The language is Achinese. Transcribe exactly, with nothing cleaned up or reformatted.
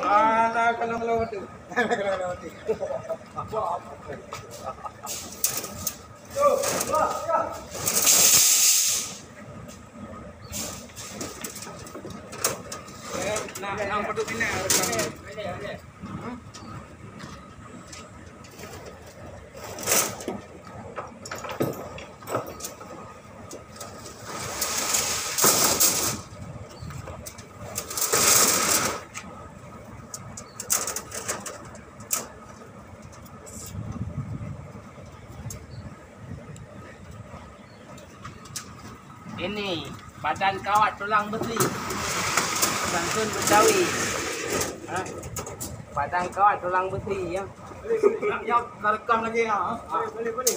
Alah, kalau-kalau tu. Nah, nah, padum minyak. Ini, padan kawat tulang besi. Santun Betawi. Ha? Padan kawat tulang besi, ya. Ya, ka rekam lagi, ya. Boleh, boleh, boleh.